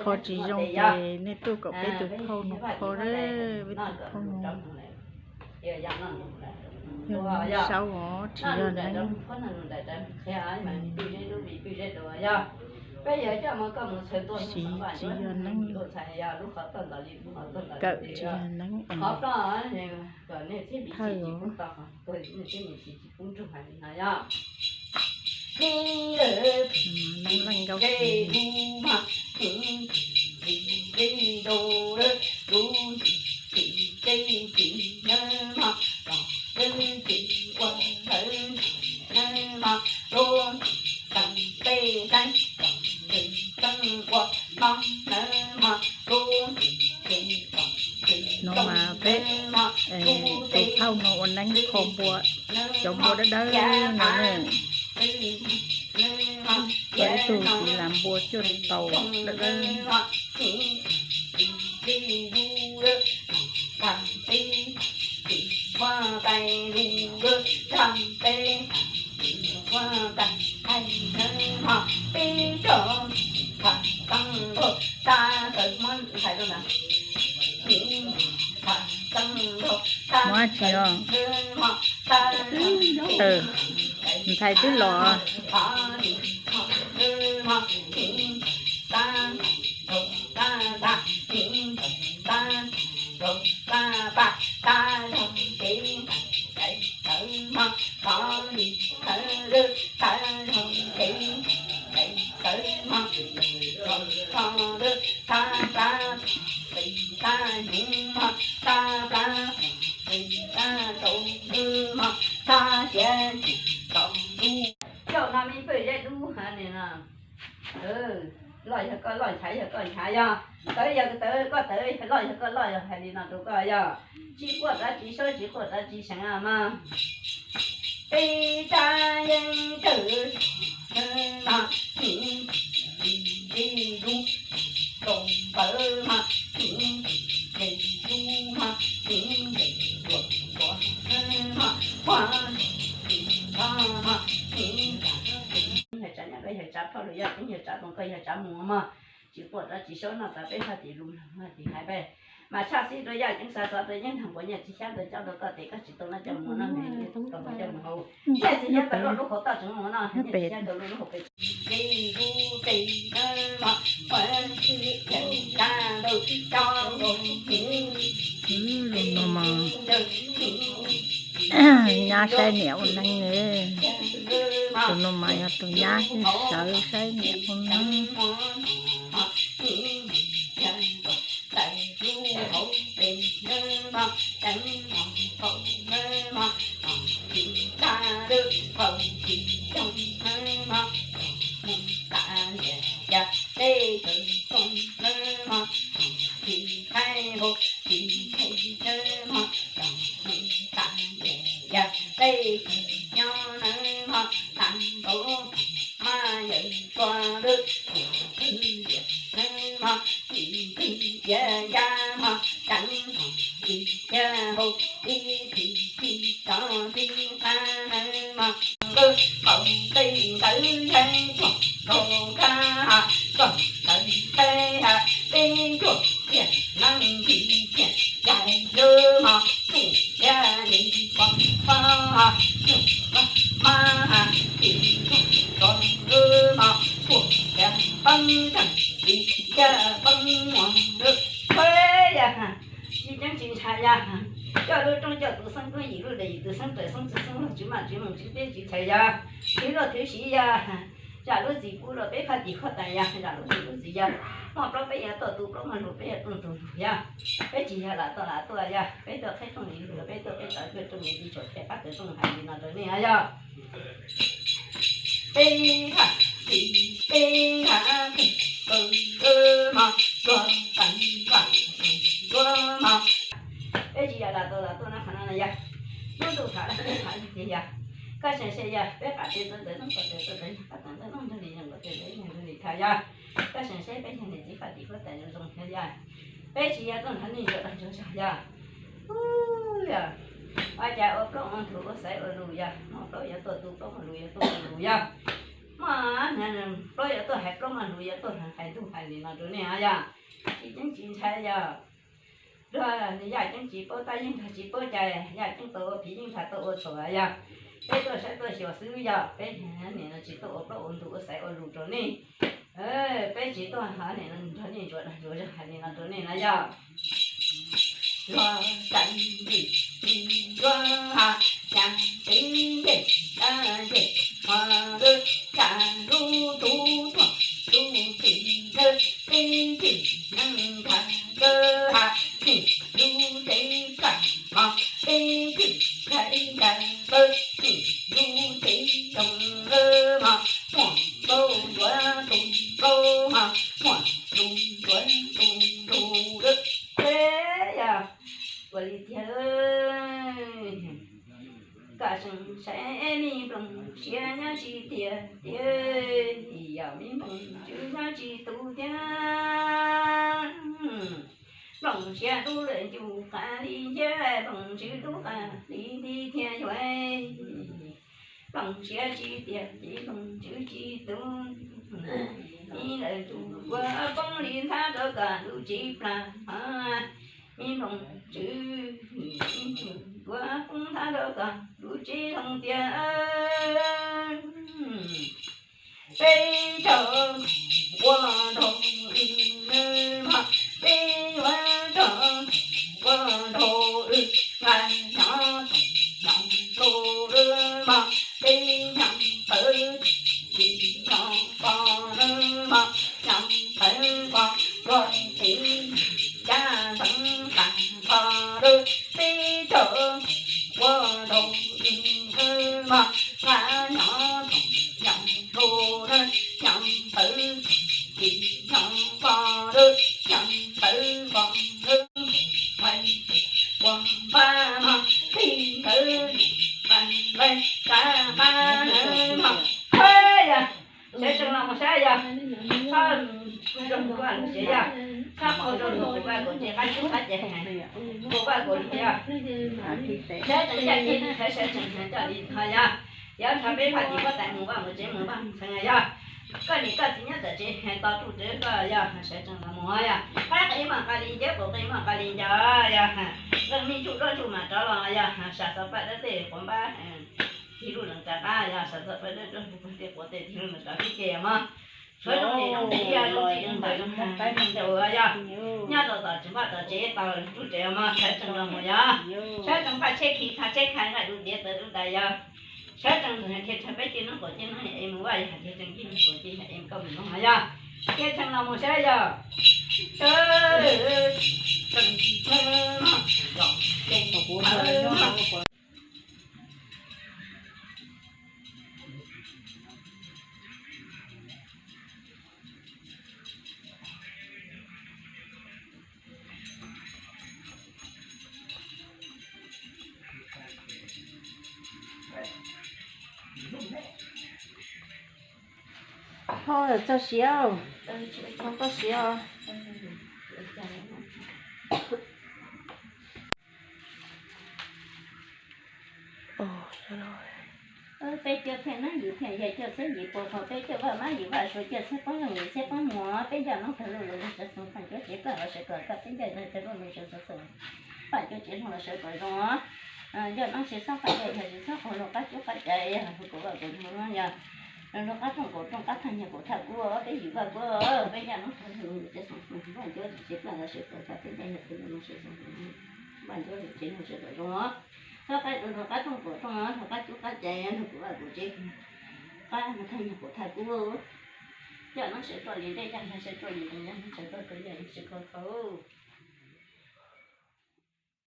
Kho tsis zoo ces nej tuaj kom peb tus phauj no kho, peb tus phauj no yog Saub os, tsis yog Neeb. Siv tsis yog Neeb, Kawm tsis yog Neeb. Thawj os. Neeb Leej Nkauj Xis. No mas peb, tus phauj no ua neeb kho npua, cov npua dawb dawb no ne. Kho ib tug txiv las npua cuaj tau dawb dawb. Muab tsis os. Ntxhais twb los. Coj no me pawg zeb dub ha ni no. Loj yog koj loj, nchav yog koj nchav yog, tawv yog tawv koj tawv, loj yog koj loj yog, hais li no rau koj yog. Tsis quaj rov tsis saub, tsis quaj rov tsis seev mas. Peb rab yeeb kawg mas, tib dub, kaum ntawd mas, tib dub mas, tib nce ruam ntuav mas, ua tib no mas, tib yawg tsav nyob koj yawg tsav phauj los yog tib yawg tsav toom koj yawg tsav mus mas, tsis quaj rov tsis saub noj tas peb haj tim lus haj tim hais peb. Mas tshaj xib rau yaj ceeb xav xov rau yeeb nag npuas nyiaj txiag xyab ntawd coj rau koj tes koj tsis tau noj coj mus no, tau noj coj mus hauv. Nyiaj txiag xyab ntawd lub hauv toj tseem mus no, nyiaj txiag xyab ntawd lub hauv pes. Tus no mas nyab saib niam ua neeb ne. Tus no mas yog tus nyab sawv saib niam ua neeb. Tsis ceeb tsis ntshaw yog, coj lub rooj coj tus xeeb kub yim lub daim yim tus xeeb raws xeeb txwv xeeb log tswv maj tswv moos tswv teb tswv chaw yog, thwv luaj thwv siv yog, zam lub txim pub rau peb phaj tim huab tais yog, zam lub txim lub txim yog, muaj plaub peb yuav tuaj tu plaub, muaj lug peb yuav tuaj tu lug yog, peb tsis yog lam tuaj lam tuaj yog, peb tuaj qhib rooj li lug, peb tuaj peb tov cuaj rooj li tsis tshua qhib qab tawv rooj hais li no rau nej yog. Peb phaj tim, peb phaj tim, mog, tuag tas vaj, tuag mog. Peb tsis yog lam tuaj lam tuaj no qhov no yog, lub ntuj tham lawm peb tham li tiag yog, koj seem se yog peb qab tsev txawv ntawv noob ko tawv txawv ntawv yog qab tawv ntawv noob nrog li yog nkaus txawv ntawv yog nrog li tham yog, koj seem se peb yog niam txiv phaj tim huab tais zoo zoo thiab yog, peb tsis yog tuaj nrog nej nco dag nco zog yog. Ua cas ua plaub ua ntug ua xaiv ua lus yog, muaj plaub yuav tuaj tu plaub, muaj lus yuav tuaj tu lus yog, Plaub yuav tuaj hais plaub, mas lus yuav tuaj hais ntuj hais li no rau nej os yog. Tsis ceeb tsis ntshai yog. Luag yaj ceeb tsis paub tab yeej nrog tsis paub cai, yaj ceeb tau ua phiv yeej nrog tau ua txhuam yog. Peb tuaj saib tuaj xyuas xwb yog, peb nim no tsis tuaj ua plaub ua ntug ua xaiv ua lus rau nej. Peb tsis tuaj hais nim no nrog nej ntsuas dag ntsuas zog hais li no rau nej no yog. Luag txawm ntim ncuab ho, cas tib ncej dab ncej ho, lub cas lub tub tuag lub txim ntawd, tib txim neej nkaus lawm ha, nim lub tsev kam ho, tib txim nkaus nkaus lawm, nim lub tsev zoo lawm ho, muaj nkaus ncuav tus nkaus ho, muaj tus ncuav tus ntug lawm. Yog ua li tiag, koj tseem saib me nplooj siab nyob tsis tiag tiag, yog me nplooj tswv nyob tsis tus tiag. Nplooj siab dub lawm ncuj qas li nciab, nplooj tswv dub qas li nti thiab yuav. Nplooj siab tsis tiag ces nplooj tswv tsis tus, ib lawm ncuj ua poob li nthab rau koj lub tsev plag. Me nplooj tswv, ib ncuj ua poob nthab rau koj lub tsev zoo tiag. Peb cov ua nrog wb, peb yuav cov ua nrog wb, nqa nyob nyob los, peb nyob pawv, nyob pog, nyob pawv pog, luag tsev caj ntxeev tas kho lawm, peb cov ua nrog wb, nqa nyob nyob los, nyob pawv, nyob pog, nyob pawv pog, ua npab mog, peb ntawd npab, npab mog, yog. Sawv tsees los mus saib yog, txhob raug mus vaj lug tsev yog, txhob qaug rau tus vaj kaum tsev qab cub qab cai heev, tus vaj kaum tsev yog. Sawv tsees coj li, sawv tsees coj li no yog, yog nrog peb phaj tim huab tais mus vaj mus tsev mus vaj mus txheev yog. Koj niam koj txiv nyob tom tsev tos ruj rawv koj yog, sawv tsees los mus yog. Qab qis maj nqa li ncauj, qaum qis maj nqa li ncauj yog, leej me ntsuj duab ntsuj mas rov los yog, sam xov paj dawb tej quav npab tig lub lees rov qab yog, sam xov paj dawb tej quav tej tig lub lees rov qab ke mog. Tshuav zoo li zoo txiv yog, zoo txiv zoo ntawm zoo ntawm yog, nyob rau tom tsev vaj tom tsev tos ruj rawv mog, sawv tsees los mus yog. Sawv tsees npaj tsheb khi txha tsheb khais nqaij dub diav tawv dub dais yog. Sawv tsees ntxeev thiaj tshawb peb ceg noob qaum ceg noob niam es mus vaj yog, thiaj tsees ceg noob qaum ceg es koj mus noob yog. Thiaj tsees los mus saib yog. Sawv tsees, Ho txog siav, txog txog siav. Peb coj thiaj nab yim thiaj yog coj xwb yim pua qhov peb coj vaj mab yim vaj suav coj xwb poob zoo yim xwb poob muag peb nco noob tag luj lug sawv txheej paj cuab tsev paj los sawv kom kaj peb nco tag luj lug sawv txheej paj cuab tsev zoo los sawv kom zoo. Nco noob tsis txhob qab cai yog tsis txhob qaug luag qab cub qab cai yog kuv vaj kuv nug yog luag qab rooj kuv rooj qab thaj nyag kuv thaj kub peb yim vaj kub peb nco noob tag luj lug sawv txheej paj cuab tsev paj los sawv kom kaj peb nco tag luj lug sawv txheej paj cuab tsev zoo sawv kom zoo. Txhob qab luag qab rooj kuv rooj qab cub qab cai yog kuv vaj kuv tsev qab thaj nyag kuv thaj kub. Coj noob sawv tuaj li ntej coj ntag sawv tuaj li ntawd yog sawv tuaj kawg yog sawv kawg kawg.